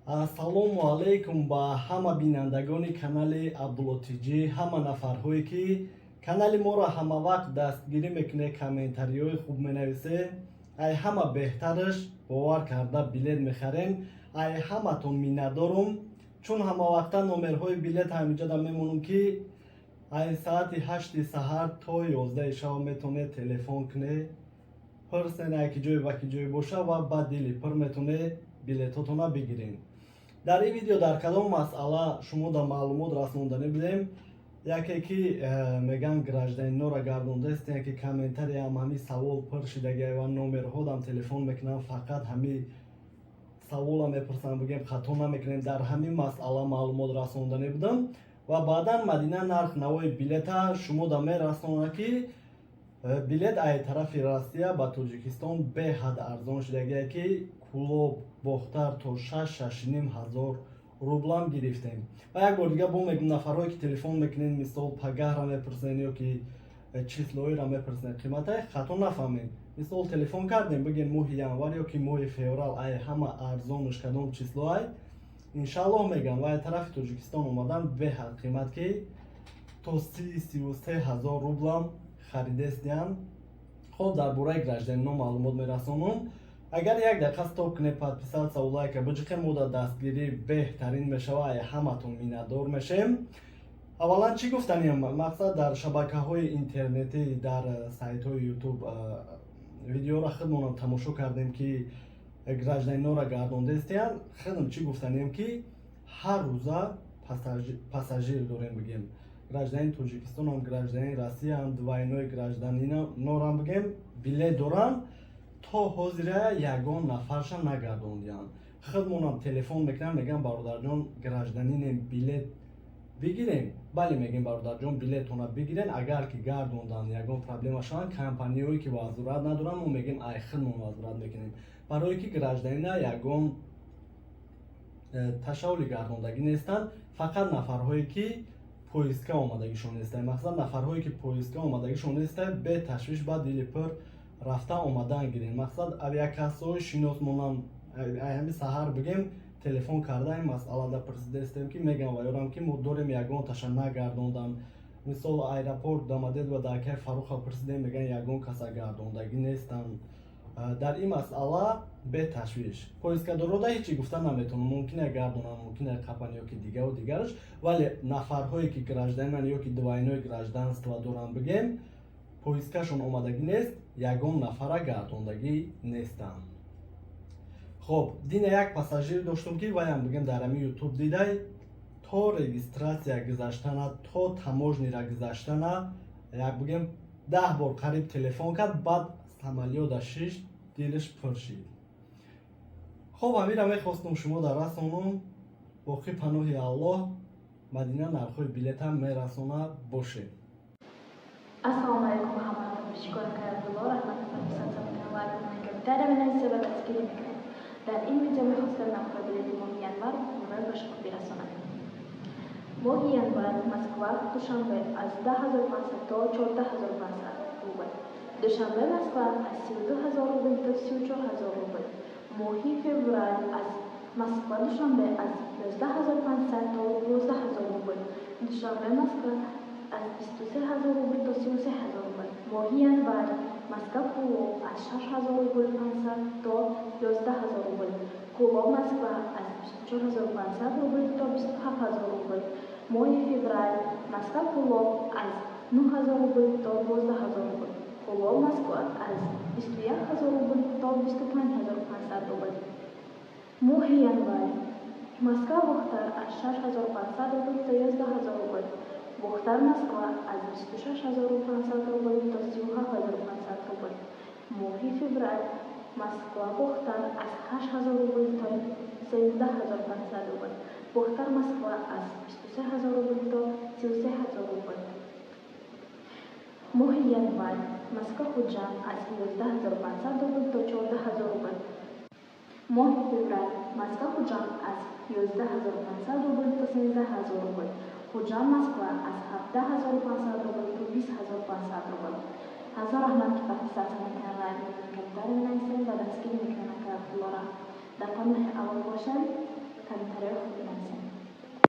Ассалому алайкум ба ҳама бинандагони канали Абдулло Тиҷӣ, ҳама нафарҳое, ки канали моро ҳамавақт дастгирӣ мекунед, комментариҳои хуб менависед, ай ҳама беҳтараш бовар карда билет мехарем. Ай ҳаматон миннатдорум, чун ҳамавақта номерҳои билет ҳаминҷода мемонам, ки ай соати 8-и саҳар то 11-и шаб метавонед телефон кунед, пурсен, ай ки ҷое ба ки ҷое боша, ва ба дили пур метавонед билетотона бигиред. Дар ин видео дар кадом масъала шумо дар маълумот расонданӣ будем? Яке ки мегӯянд, гражданинора гардондаст, яке комментариям ҳами савол пур шидагия ва номерҳодам телефон мекунанд, фақат ҳами савола мепурсанд. Бигем, хато намекунем, дар ҳамин масъала маълумот расонданӣ будам ва баъдан Мадина нарх навои билета шумо да мерасонад, ки билет ай тарафи Россия ба Тоҷикистон беҳад арзон шидагия, ки Кӯлоб, Бохтар то 6-6,5 ҳазор рублам гирифтем. Ва як бор дига бо мегӯм, нафарҳое ки телефон мекунед, мисол, пагаҳра мепурсен ё ки числоиро мепурсен, қиматай хато нафаҳмед. Мисол, телефон кардем, бигем, моҳи январ ё ки моҳи феврал ай ҳама арзонаш кадом числоай, иншаллоҳ мегӯям. Ва ай тарафи Тоҷикистон омадан беҳад қимат, ки то 30-33 ҳазор рублам харидестиян. Хоб, дар бораи гражданино маълумот мерасонам. Агар як дақиқа стоп кунед, подписаться, лайка биҷиқем, мо дар дастгирӣ беҳтарин мешава, ай ҳаматон миннатдор мешем. Аввалан, чӣ гуфтаниям? Мақсад, дар шабакаҳои интернетӣ, дар сайтҳои Ютуб видеоро худмонам тамошо кардем, ки гражданинора гардондестиян. Худм чӣ гуфтаниям, ки ҳар рӯза пассажир дорем, бигем, гражданини Тоҷикистонам, гражданини Россияам, двойной гражданинорам, бигем, билет доранд, то ҳозира ягон нафарша нагардондиянд. Худмонам телефон мекунам, мегӯям: «Бародарҷон, гражданинем, билет бигирем?» «Бале, — мегӯем, — бародарҷон, билетона бигирен. Агар ки гардондан, ягон проблема шаванд, компанияое ки возврат надоранд, мо мегӯем, ай худмон возврат мекунем», барое ки гражданина ягон ташаввули гардондагӣ нестанд. Фақат нафарҳое ки поездка омадагишон нестанд. Мақсад, нафарҳое ки поездка омадагишон нестанд, беташвиш, ба дили пур рафта омадан гирем. Мақсад, авиакассаҳои шинос монанд, ҳами саҳар, бигем, телефон карда ин масъалада пурсидаистем, ки мегӯям ва ёрам, ки мо дорем, ягон таша нагардондан. Мисол, аэропорт Домодедово дар акай Фаруха пурсидем, мегӯян, ягон каса гардондагӣ нестанд. Дар ин масъала беташвиш. Поездкадорода ҳечи гуфта наметавонам, мумкине гардонанд, мумкине қапан ё ки дигаву дигараш, вале нафарҳое ки гражданинанд ё ки двойное гражданство доранд, бигем, поездкашон омадагӣ нест, ягон нафара гардондагӣ нестанд. Хоб, дина як пассажир доштум, ки ваям, бигем, дар ҳами Ютуб дидай, то регистрация гузаштана, то таможнира гузаштана, як, бигем, 10 бор қариб телефон кард, баъд самолёта шишт, дилаш пур шид. Хоб, ҳамира мехостум шумо дар расонум. Боқӣ паноҳи Аллоҳ. Мадина нархҳои билетам мерасона, бошед. Ассалому алайкум, ҳама подписчикони канали Абдулло. Раҳмат, подписаться мекунед, лайк мекунед, комментария менависед ва дастгирӣ мекунед. Дар ин видео мехостам нархҳои билети моҳи январ ва феврал ба шумо бирасонам. Моҳи январ Москва Душанбе аз 10 500 то 14 500 рубл. Душанбе Москва аз 32 000 рубл то 34 000 рубл. Моҳи феврал аз Москва Душанбе аз 11 500 то 12 000 рубл. Душанбе Москва аз 23 000 рубл то 33 000 рубл. Моҳи январ Москва Кӯлоб аз 6 500 то 11 000 рубл. Кӯлоб Москва аз 24 500 рубл то 27 000 рубл. Моҳи феврал Москва Кӯлоб аз 9000 рубл то 12 000 рубл. Кӯлоб Москва аз 21 000 рубл то 25 500 рубл. Моҳи январ Москва Бохтар аз 6500 рубл то 11 000 рубл. Бохтар Москва аз 26 500 рубл то 37 500 рубл. Моҳи феврал Москва Бохтар аз 8000 рубл то 13 500 рубл. Бохтар Москва аз 23 000 рубл то 33 000 рубл. Моҳи январ Москва Хуҷанд аз 11 500 рубл то 14 000 рубл. Моҳи феврал Москва Хуҷанд аз 11 500 рубл то 13 000 рубл. Хуҷанд Москва аз 17 500 рубл то 20 500 рубл. Ҳазор раҳмат, ки подписаться мекунед, лайк мекунед, комментарий менависед ва дастгирӣ мекунед. Акай Абдуллора дар паноҳи Аллоҳ бошед.